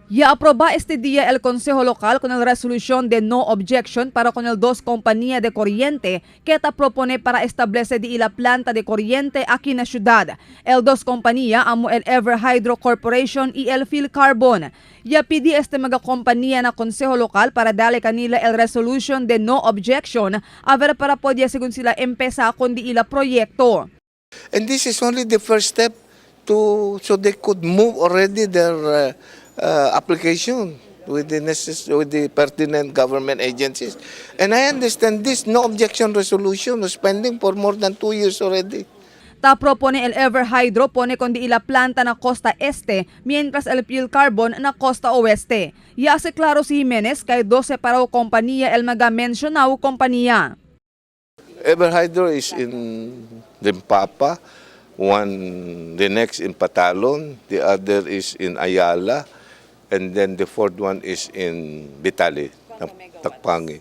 Ya aproba este día el Consejo Local con la resolución de no objection para con el dos compañía de corriente que ta propone para establecer di ila planta de corriente aquí na ciudad. El dos compañía amo el Ever Hydro Corporation y el Phil Carbon. Ya pidi este mga compañía na Consejo Local para dale kanila el resolution de no objection a ver para podya según sila empeza con di ila proyecto. And this is only the first step to so they could move already their application with the pertinent government agencies. And I understand this no objection resolution was pending for more than 2 years already. Ta propone el Ever Hydro pone con di ila planta na costa este, mientras el Phil Carbon na costa oeste. Ya hace claro si Jimenez kay dos separado compañía el maga mencionado compañía. Ever Hydro is in Limpapa, one the next in Patalon, the other is in Ayala, and then the fourth one is in Vitali, Takpangi.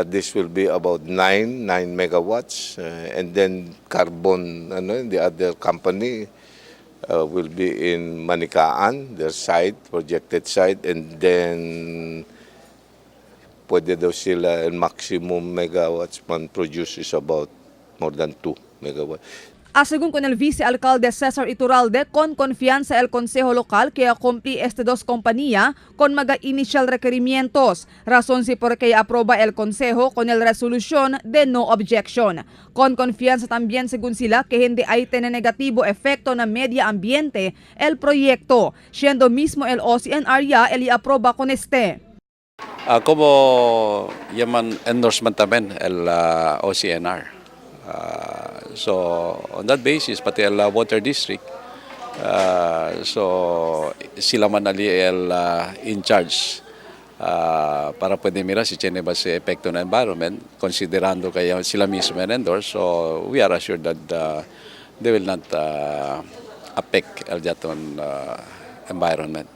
This will be about 9 megawatts, and then Carbon, ano, the other company will be in Manikaan, their site, projected site, and then pwede daw sila, and maximum megawatts man produce is about more than 2 megawatts. A según con el vicealcalde Cesar Iturralde, con confianza el Consejo Local que cumpli este dos compañía con maga initial requerimientos, razón si por qué aproba el Consejo con el resolución de no objection. Con confianza también según sila que hindi ay tiene negativo efecto na media ambiente el proyecto, siendo mismo el OCNR ya el aproba con este. Como yaman endorsement namin el OCNR. So on that basis, pati el water district, so sila man ali el in charge para pwede mira si tiene ba si epekto na environment, considerando kaya sila mismo en endorse. So we are assured that they will not affect el jaton environment.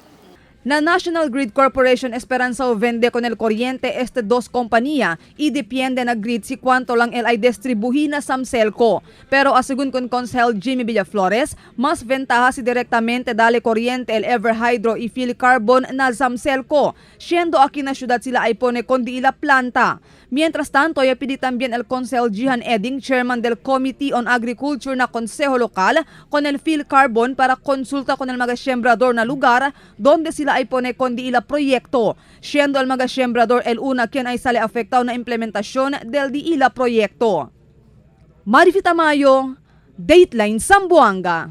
Na National Grid Corporation Esperanza vende con el corriente este dos compañía y depende na grid si cuánto lang el ay distribuhina sa Zamcelco. Pero asegun con Consehal Jimmy Villaflores, mas ventaja si directamente dale corriente el Ever Hydro y Phil Carbon na Zamcelco, siendo aquí na syudad sila ay pone kundi ila planta. Mientras tanto, ay pidi también el Consehal Jihan Edding, chairman del Committee on Agriculture na Consejo Local, con el Phil Carbon para consulta con el mga sembrador na lugar donde sila ay pone kundi ila proyecto, siendo el mga sembrador el una quien ay sale afectado na implementación del di ila proyecto. Marifi Tamayo, Dateline Zamboanga.